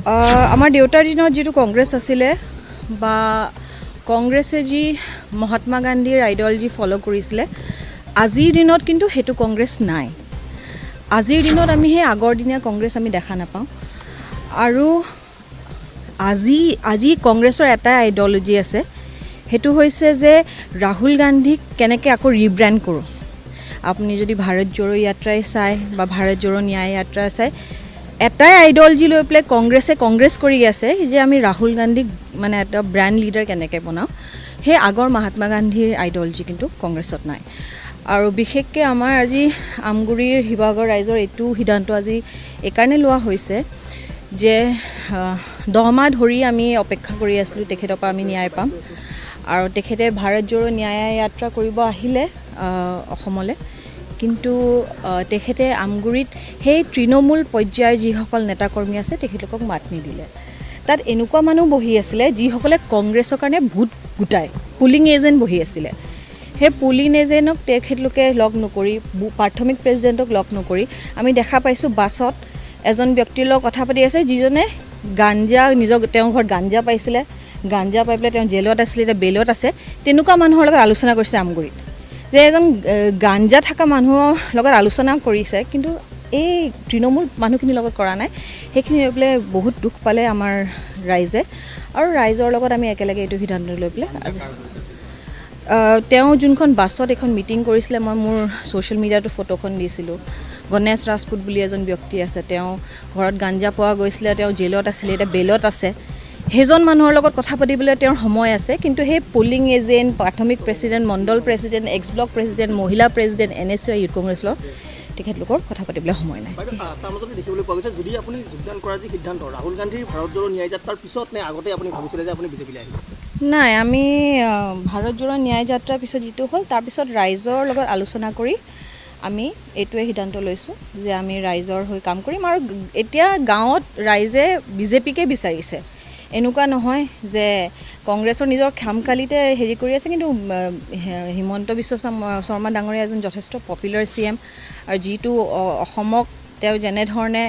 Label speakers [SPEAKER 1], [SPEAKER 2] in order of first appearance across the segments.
[SPEAKER 1] আমাৰ দেউতাৰ দিনত যিটো কংগ্ৰেছ আছিলে বা কংগ্ৰেছে যি মহাত্মা গান্ধীৰ আইডিঅলজি ফ'ল' কৰিছিলে, আজিৰ দিনত কিন্তু সেইটো কংগ্ৰেছ নাই। আজিৰ দিনত আমি সেই আগৰ দিনীয়া কংগ্ৰেছ আমি দেখা নাপাওঁ। আৰু আজি কংগ্ৰেছৰ এটাই আইডিঅলজি আছে, সেইটো হৈছে যে ৰাহুল গান্ধীক কেনেকৈ আকৌ ৰিব্ৰেণ্ড কৰোঁ। আপুনি যদি ভাৰত জোড়ো যাত্ৰাই চায় বা ভাৰত জোড়ো ন্যায় যাত্ৰা চায়, এটাই আইডিঅলজি লৈ পেলাই কংগ্ৰেছে কংগ্ৰেছ কৰি আছে যে আমি ৰাহুল গান্ধীক মানে এটা ব্ৰেণ্ড লিডাৰ কেনেকৈ বনাওঁ। সেই আগৰ মহাত্মা গান্ধীৰ আইডিঅলজি কিন্তু কংগ্ৰেছত নাই। আৰু বিশেষকৈ আমাৰ আজি আমগুৰিৰ শিৱসাগৰ ৰাইজৰ এইটো সিদ্ধান্ত আজি এইকাৰণে লোৱা হৈছে যে 10 মাহ ধৰি আমি অপেক্ষা কৰি আছিলোঁ তেখেতৰ পৰা আমি ন্যায় পাম। আৰু তেখেতে ভাৰত জোড়ো ন্যায় যাত্ৰা কৰিব আহিলে অসমলৈ, কিন্তু তেখেতে আমগুৰিত সেই তৃণমূল পৰ্যায়ৰ যিসকল নেতাকৰ্মী আছে, তেখেতলোকক মাত নিদিলে। তাত এনেকুৱা মানুহ বহি আছিলে যিসকলে কংগ্ৰেছৰ কাৰণে ভোট গোটায়, পুলিং এজেণ্ট বহি আছিলে। সেই পুলিং এজেণ্টক তেখেতলোকে লগ নকৰি, প্ৰাথমিক প্ৰেচিডেণ্টক লগ নকৰি, আমি দেখা পাইছোঁ বাছত এজন ব্যক্তিৰ লগত কথা পাতি আছে, যিজনে গাঞ্জা নিজৰ তেওঁৰ ঘৰত গাঞ্জা পাইছিলে, গাঞ্জা পাই পেলাই তেওঁ জেলত আছিলে, এতিয়া বেলত আছে। তেনেকুৱা মানুহৰ লগত আলোচনা কৰিছে আমগুৰিত, যে এজন গাঞ্জা থকা মানুহৰ লগত আলোচনা কৰিছে, কিন্তু এই তৃণমূল মানুহখিনিৰ লগত কৰা নাই। সেইখিনি লৈ পেলাই বহুত দুখ পালে আমাৰ ৰাইজে। আৰু ৰাইজৰ লগত আমি একেলগে এইটো সিদ্ধান্ত লৈ পেলাই আজি তেওঁ যোনখন বাছত এখন মিটিং কৰিছিলে, মই মোৰ ছ'চিয়েল মিডিয়াতো ফটোখন দিছিলোঁ। গণেশ ৰাজপুত বুলি এজন ব্যক্তি আছে, তেওঁ ঘৰত গাঞ্জা পোৱা গৈছিলে, তেওঁ জেলত আছিলে, এতিয়া বেলত আছে। সেইজন মানুহৰ লগত কথা পাতিবলৈ তেওঁৰ সময় আছে, কিন্তু সেই পলিং এজেণ্ট, প্ৰাথমিক প্ৰেচিডেণ্ট, মণ্ডল প্ৰেচিডেণ্ট, এক্স ব্লক প্ৰেচিডেণ্ট, মহিলা প্ৰেচিডেণ্ট, এনএছইউ, ইউথ কংগ্ৰেছৰ লগত তেখেতলোকৰ কথা পাতিবলৈ সময় নাই।
[SPEAKER 2] বাইদেউ, তাৰ মাজতে দেখিবলৈ পোৱা গৈছে, যদি আপুনি যোগদান কৰাৰ যি সিদ্ধান্ত, ৰাহুল গান্ধীৰ ভাৰত জোড়ো ন্যায় যাত্ৰাৰ পিছত নে আগতে আপুনি ভাবিছিলে যে আপুনি বিজেপিলৈ আহিব?
[SPEAKER 1] নাই, আমি ভাৰত জোড়ো ন্যায় যাত্ৰাৰ পিছত যিটো হ'ল, তাৰপিছত ৰাইজৰ লগত আলোচনা কৰি আমি এইটোৱে সিদ্ধান্ত লৈছোঁ যে আমি ৰাইজৰ হৈ কাম কৰিম। আৰু এতিয়া গাঁৱত ৰাইজে বিজেপিকে বিচাৰিছে। এনেকুৱা নহয় যে কংগ্ৰেছৰ নিজৰ খামখেয়ালিতে হেৰি কৰি আছে, কিন্তু হিমন্ত বিশ্ব শৰ্মা ডাঙৰীয়া এজন যথেষ্ট পপুলাৰ চিএম আৰু যিটো অসমক তেওঁ যেনেধৰণে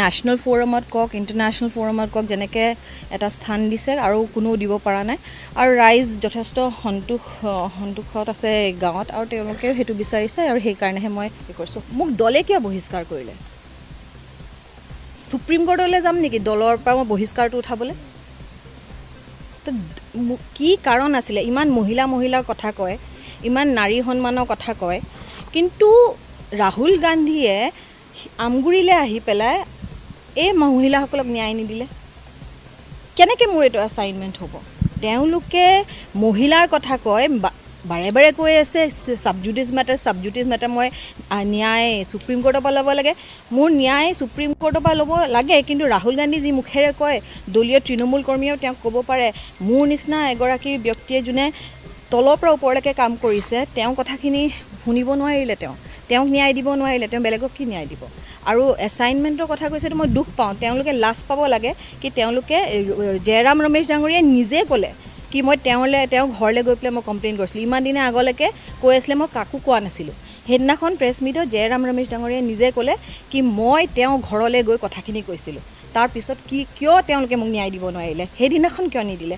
[SPEAKER 1] নেশ্যনেল ফ'ৰামত কওক, ইণ্টাৰনেশ্যনেল ফ'ৰামত কওক, যেনেকৈ এটা স্থান দিছে, আৰু কোনেও দিব পৰা নাই। আৰু ৰাইজ যথেষ্ট সন্তোষত আছে গাঁৱত আৰু তেওঁলোকেও সেইটো বিচাৰিছে আৰু সেইকাৰণেহে মই এই কৰিছোঁ। মোক দলে কিয় বহিষ্কাৰ কৰিলে? সুপ্ৰিম কোৰ্টলৈ যাম নেকি দলৰ পৰা মই বহিষ্কাৰটো উঠাবলৈ? তো কি কাৰণ আছিলে? ইমান মহিলা মহিলাৰ কথা কয়, ইমান নাৰী সন্মানৰ কথা কয়, কিন্তু ৰাহুল গান্ধীয়ে আমগুৰিলৈ আহি পেলাই এই মহিলাসকলক ন্যায় নিদিলে। কেনেকৈ মোৰ এইটো এছাইনমেণ্ট হ'ব? তেওঁলোকে মহিলাৰ কথা কয়, বাৰে বাৰে কৈ আছে sub judice matter, sub judice matter. মই ন্যায় সুপ্ৰিম কোৰ্টৰ পৰা ল'ব লাগে, মোৰ ন্যায় সুপ্ৰিম কোৰ্টৰ পৰা ল'ব লাগে। কিন্তু ৰাহুল গান্ধী যি মুখেৰে কয়, দলীয় তৃণমূল কৰ্মীয়েও তেওঁক ক'ব পাৰে, মোৰ নিচিনা এগৰাকী ব্যক্তিয়ে যোনে তলৰ পৰা ওপৰলৈকে কাম কৰিছে, তেওঁ কথাখিনি শুনিব নোৱাৰিলে, তেওঁক ন্যায় দিব নোৱাৰিলে, তেওঁ বেলেগক কি ন্যায় দিব? আৰু এছাইনমেণ্টৰ কথা কৈছে, মই দুখ পাওঁ। তেওঁলোকে লাজ পাব লাগে কি তেওঁলোকে জয়ৰাম ৰমেশ ডাঙৰীয়াই নিজে ক'লে কি মই তেওঁৰ ঘৰলৈ গৈ পেলাই মই কমপ্লেইন কৰিছিলোঁ। ইমান দিনে আগলৈকে কৈ আছিলে মই কাকো কোৱা নাছিলোঁ। সেইদিনাখন প্ৰেছ মিটত জয়ৰাম ৰমেশ ডাঙৰীয়াই নিজে ক'লে কি মই তেওঁৰ ঘৰলৈ গৈ কথাখিনি কৈছিলোঁ। তাৰপিছত কি কিয় তেওঁলোকে মোক ন্যায় দিব নোৱাৰিলে? সেইদিনাখন কিয় নিদিলে?